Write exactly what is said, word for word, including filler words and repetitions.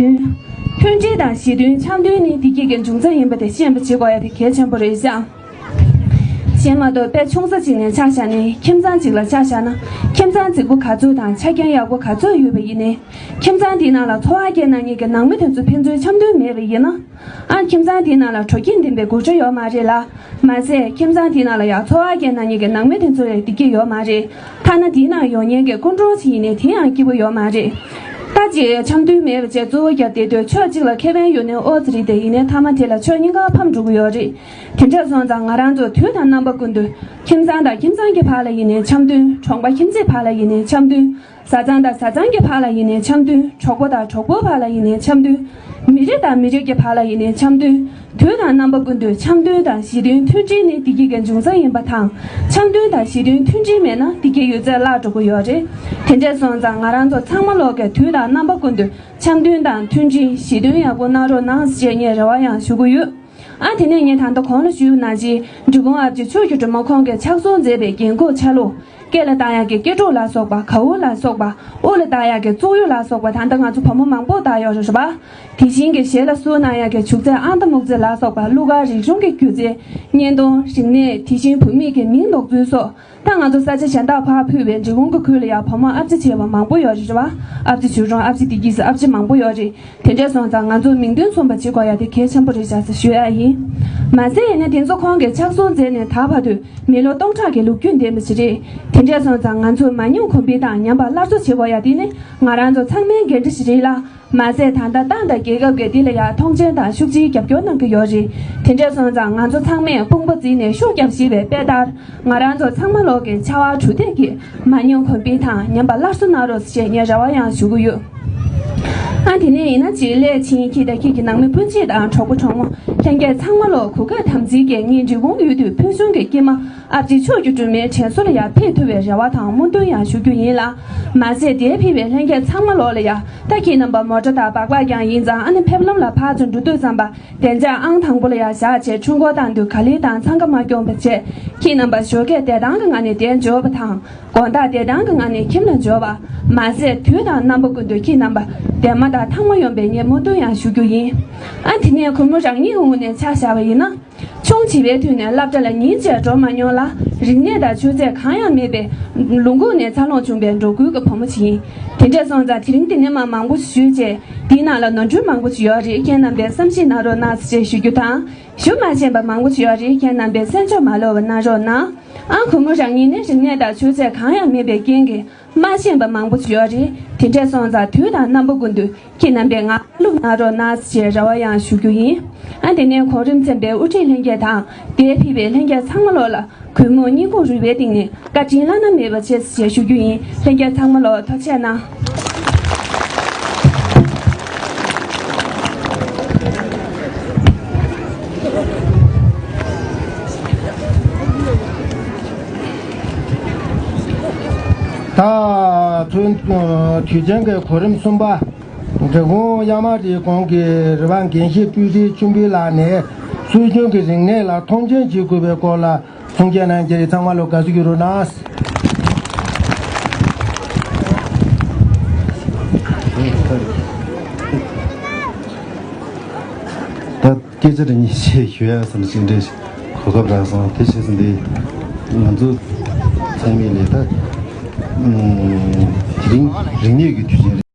མཐུན་སྒྲིལ་དང་ཞི་མཐུན་འཆམ་མཐུན་ནི་བདེ་སྐྱིད་ཀྱི་འབྱུང་རྩ་ཡིན་པ་དེ་ཤེས་པ་བྱེད་དགོས་ཡ་དེ་གལ་ཆེན་པོ་རེད་ཤག་གཞན་མ་གཏོགས་དཔེ་ཆུང་ས་ཅིག་ནས་ཆ་བཞག་ནས་ཁྱིམ་ཚང་ཅིག་ལ་ཆ་བཞག་ན། ཁྱིམ་ཚང་རྫིག་པོ་ག་ཚོད་དང་ཆ་རྐྱེན་ཡག་པོ་ག་ཚོད་ཡོད་པ་ཡིན་ནའི། ཁྱིམ་ཚང་དེའི་ནང་ལ་འཚོ་བ་སྐྱེལ་གནང་མཁན་གྱི་ནང་མི་དེ་ཚོ་ཕན་ཚུན་འཆམ་མཐུན་མེད་པ་ཡིན་ན། ཨ། ཁྱིམ་ཚང་དེའི་ནང་ལ་དྲོ་སྐྱིད་ལྡན་པའི་སྒོ་ཁྲལ་ཡོད་མ་རེད་ལ། མ་ཟད་ཁྱིམ་ཚང་དེའི་ནང་ལ་ཡང་འཚོ་བ་སྐྱེལ་གནང་མཁན་གྱི་ནང་མི་དེ་ཚོ་ལ་བདེ་སྐྱིད་ཡོད་མ་རེད། ཐ་ན་དེའི་ནང་ཡོང་མཁན་གྱི་སྐུ་མགྲོན་ཞིག་ཡིན་ནའི་དེ་ཡང་སྐྱིད་པོ་ཡོད་མ་རེད། ད་ཅིག་འཆམ་མཐུན་མེད་པ་བྱས་གཙོ་བོ་རྒྱབ་བསྡད་དུས་ཕྱོགས་གཅིག་ལ་ཁེ་ཕན་ཡོད་ནའི་ཨོ་ཙི་རེད་དེ། ཡིན་ནའི་མཐའ་མ་དེ་ལ་ཕྱོགས་གཉིས་ཀ་ཕམ་འགྲོ་གི་ཡོད་རེད། དེ་འདྲ་སོང་ཙང་ང་རང་ཚོ་དུས་དང་རྣམ་པ་ཀུན་ཏུ་ཁྱིམ་ཚང་དང་ཁྱིམ་ཚང་གི་བར་ལ་ཡིན་ནའི་འཆམ་མཐུན། གྲོང་པ་ཁྱིམ་མཚེས་བར་ལ་ཡིན་ནའི་འཆམ་མཐུན། བཟའ་ཚང་དང་བཟའ་ཚང་གི་བར་ལ་ཡིན་ནའི་འཆམ་མཐུན། གྲོགས་པོ་དང་གྲོགས་པོའི་བར་ལ་ཡིན་ནའི་འཆམ་མཐུན། མི་རིགས་དང་མི་རིགས་ཀྱི་བར་ལ་ཡིན་ནའི་འཆམ་མཐུན། དུས་དང་རྣམ་པ་ཀུན་ཏུ་འཆམ་མཐུན་དང་ཞི་མཐུན་མཐུན་སྒྲིལ་ནི་བདེ་སྐྱིད་ཀྱི་འབྱུང་རྩ་ཡིན་པ་དང་། འཆམ་མཐུན་དང་ཞི་མཐུན་མཐུན་སྒྲིལ་མེད་ན་བདེ་སྐྱིད་ཡོད་ཚད་བརླག་འགྲོ་གི་ཡོད་རེད། དེ་འདྲ་སོང་ཙང་ང་རང་ཚོ་ཚང་མ་ལོག་གིས་དུས་དང་རྣམ་པ་ཀུན་ཏུ་འཆམ་མཐུན་དང་མཐུན་སྒྲིལ་ཞི་མཐུན་ཡག་པོ་གནང་རོགས་གནང་ཞེས་ངས་རེ་བ་ཡང་ཞུ་གི་ཡོད། ཨ། དེ་ནས་ངས་ད་ལྟ་གོང་ལ་ཞུས་པ་ནང་བཞིན་འབྲི་གུང་ཨ་ཕྱི་ཕྱོགས་ཀྱི་སྒྲོལ་མ་ཁོང་གིས་ཕྱག་ཟུང་མཛད་པའི་རྒན་གོག་ཆ་ལུགས། སྐེ་ལ་བཏགས་ཡག་གི་སྐེ་འབྲུག་ལ་སོགས་པ། གའུ་ལ་སོགས་པ། དབུ་ལ་བཏགས་ཡག་གི་བཙུགས་གཡུ་ལ་སོགས་པ། ད་ལྟ་ང་ཚོ་བུ་མོ་མང་པོ་བཏགས་ཡོད་རེད་པ། དེ་བཞིན་གྱི་ཞལ་ལ་བསུ་གནང་ཡག་གི་བྱུག་རྫས་ཨང་རྟགས་སྨུག་རྫས་ལ་སོགས་པ། གླུ་གར་རིག་གཞུང་གི་སྒྱུ་རྩལ། བརྙན་ཐུང་། རིག་གནས། དེ་བཞིན་བུད་མེད་ཀྱི་མིང་འདོགས་ཚུལ་སོགས། ད་ང་ཚོ་ས་ཆ་གཞན་དག་ཕར་ཕུད་པའི་འབྲི་གུང་གི་ཁུལ་ལ་ཡང་བུ་མོ་ཨ་ཕྱི་བྱས་པ་མང་པོ་ཡོད་རེད་པ། ཨ་ཕྱི་ཆོས་སྒྲོན། ཨ་ཕྱི་བདེ་སྐྱིད་ཟེར། ཨ་ཕྱི་མང་པོ་ཡོད་རེད། དེ་འདྲ་སོང་ཙང་ང་ཚོ་མིང་དོན་མཚུངས་པ་བྱེད་དགོས་ཡ་དེ་གལ་ཆེན་པོ་རེད་ཤག་ཟེར་ཞུ་ཡ་ཡིན། མ་ཟད་ཡིན་ན་དེ་ཚོ་ཁོང་གིས་ཕྱག་ཟུང་མཛད་ནས་ད་བར་དུ་མི་ལོ་སྟོང་ཕྲག་གི་ལོ་རྒྱུས་ལྡན་པ་ཞིག་རེད། དེ་འདྲ་སོང་ཙང་ང་ཚོ་མ་ཉམས་གོང་འཕེལ་དང་ཉམས་པ་སླར་གསོ་བྱེད་དགོས་ཡ་དེ་ནི་ང་རང་ཚོ་ཚང་མའི་འགན་འཁྲི་ཞིག་རེད་ལ། མ་ཟད་ད་ལྟ་ཏང་དང་རྒྱལ་ཁབ་ཀྱིས་འདི་ལ་ཡང་མཐོང་ཆེན་དང་ཤུགས་ཆེའི་རྒྱབ་སྐྱོར་གནང་གི་ཡོད་རེད། དེ་འདྲ་སོང་ཙང་ང་ཚོ་ཚང་མས་དཔུང་པ་འཛིན་ནས་ཤུགས་རྒྱབ་ཞེས་པའི་དཔེ་ལྟར། ང་རང་ཚོ་ཚང་མ་ལོག་གིས་ཕྱར་བ་གྲུ་འདེགས་ཀྱིས་མ་ཉམས་གོང་འཕེལ་དང་ཉམས་པ་སླར་གསོ་གནང་རོགས་ཞེས་ངས་རེ་བ་ཡང་ཞུ་གི་ཡོད། ཨ། དེ་ནས་ཡིན་ན་ཅིག་སླད་ཕྱིན་ཁྱེད་དང་ཁྱེད་ཀྱི་ནང་མི་སྤུན་མཆེད་དང་གྲོགས་པོ་གྲོགས་མོ་ལྷན་རྒྱས་ཚང་མ་ལོག་གུས་བཀུར་དམ་ཚིག་གིས་ངེད་འབྲི་གུང་ཡུལ་དུ་ཕུལ་བྱུང་གི་སྐྱེས་མ་ཨ་ཕྱི་ཕྱོགས་ཀྱི་སྒྲོལ་མའི་དྲན་གསོ་ལ་ཡང་ཕེབས་ཐུབ་པའི་རེ་བ་དང་སྨོན་འདུན་ཡང་ཞུ་རྒྱུ་ཡིན་ལ། མ་ཟད་འདིར་ཕེབས་པའི་ལྷན་རྒྱས་ཚང་མ་ལོག་ལ་ཡང་ད་ཁྱེད་རྣམ་པ་མོ་ཊ་དང་སྦག་སྦག་རྐྱང་ཡིན་ཙང་། ཨ་ནི་ཕེབས་ལམ་ལ་ཕར་ཚུར་འགྲོ་དུས་ཙམ་པ་བདེ་འཇགས་ཨང་དང་པོ་ལ་ཡང་བཞག་བྱས། ཆུ་འཁོར་བཏང་དུས་ག་ལེར་དང་འཚང་ཁ་མ་སྐྱོངས་པ་བྱས། ཁྱེད་རྣམ་པ་ཞོགས་ཀས་བདེ་ཐང་གི་ངང་ནས་འདིར་འབྱོར་བ་དང་། དགོང་དག་བདེ་ཐང་གི་ངང་ནས་ཁྱིམ་ལ་འབྱོར་བ། མ་ཟད་དུས་དང་རྣམ་པ་ཀུན་ཏུ་ཁྱེད་རྣམ་པ་བདེ་མོ་དང་ཐང་མོ་ཡོང་བའི་ངས་སྨོན་འདུན་ཡང་ཞུ་རྒྱུ་ཡིན། ཨ། དེ་ནས་གུས་མོ་རང་ཉིད་ཀྱི་ངོས་ནས་ཆ་བཞག་པ་ཡིན་ན། ཆུང་བྱིས་པའི་དུས་ནས་སློབ་གྲྭ་ལ་ཉིན་གཅིག་འགྲོ་མ་མྱོང་ལ། རིག་གནས་དང་ཆོས་ཚད་གང་ཡང་མེད་པའི་ལུང་ཁུག་ནས་འཚར་ལོངས་བྱུང་བའི་འབྲོག་ཁུལ་གྱི་བུ་མོ་ཞིག་ཡིན། དེ་འདྲ་སོང་ཙང་དེ་རིང་འདི་ནས་མར་མང་པོ་ཞུས་བྱས། འདིའི་ནང་ལ་ནོར་འཁྲུལ་མང་པོ་ཞིག་ཡོད་རེད། ཁྱེད་རྣམ་པས་བསམ་ཤེས་གནང་རོགས་གནང་ཞེས་ཞུ་རྒྱུ་དང་། ཞུ་མ་ཤེས་པ་མང་པོ་ཞིག་ཡོད་རེད། ཁྱེད་རྣམ་པས་གསན་འཇོག་མ་ལོག་པ་གནང་རོགས་གནང་། ཨང་། གུས་མོ་རང་ཉིད་ནི་རིག་གནས་དང་ཆོས་ཚད་གང་ཡང་མེད་པའི་རྐྱེན་གྱིས། མ་ཤེས་པ་མང་པོ་ཞིག་ཡོད་རེད། དེ་འདྲ་སོང་ཙང་དུས་དང་རྣམ་པ་ཀུན་ཏུ་ཁྱེད་རྣམ་པས་ང་ལ་བློ་གནང་རོགས་གནང་ཞེས་རེ་བ་ཡང་ཞུ་རྒྱུ་ཡིན། ཨ། དེ་ནས་གོང་རིམ་ཚན་པའི་དབུ་ཁྲིད་ལྷན་རྒྱས་དང་འདིར་ཕེབས་པའི་ལྷན་རྒྱས་ཚང་མ་ལོག་ལ་གུས་མོས་སྙིང་ཁོང་རུས་པའི་གཏིང་ནས་བཀའ་དྲིན་བླ་ན་མེད་པ་ཆེ་ཞེས་ཞུ་རྒྱུ་ཡིན། ལྷན་རྒྱས་ཚང་མ་ལོག་ཐུགས་རྗེ་གནང་། ད་དུས་དུས་ཆེན་གྱི་གོ་རིམ་གསུམ་པ། འབྲི་གུང་གཡའ་མ་རིའི་གོང་གི་རི་པ་རྒན་ཤེས་སྤྲུལ་རིག་ཆོས་འཕེལ་ལགས་ནས་སྲོལ་རྒྱུན་གྱི་རིག་གནས་ལ་མཐོང་ཆེན་བྱེད་དགོས་པའི་སྐོར་ལ་གསུང་བཤད་གནང་རྒྱུ་རེད། ཚང་མ་ལོ་དགའ་བསུ་ཞུ་རོགས་གནང་། ད་སྐད་ཆ་རེ་གཉིས་ཤིག་ཞུ་ཡ་བསམ་ཞིག་འདྲ་ཞིག་གོ་སྐབས་རག་སོང་། དེ་བྱས་ཙང་འདི་ང་ཚོ་ཚང་མས་ལས་ད་དེ་རིང་རིག་གནས་ཀྱི་དུས་ཆེན་རེད།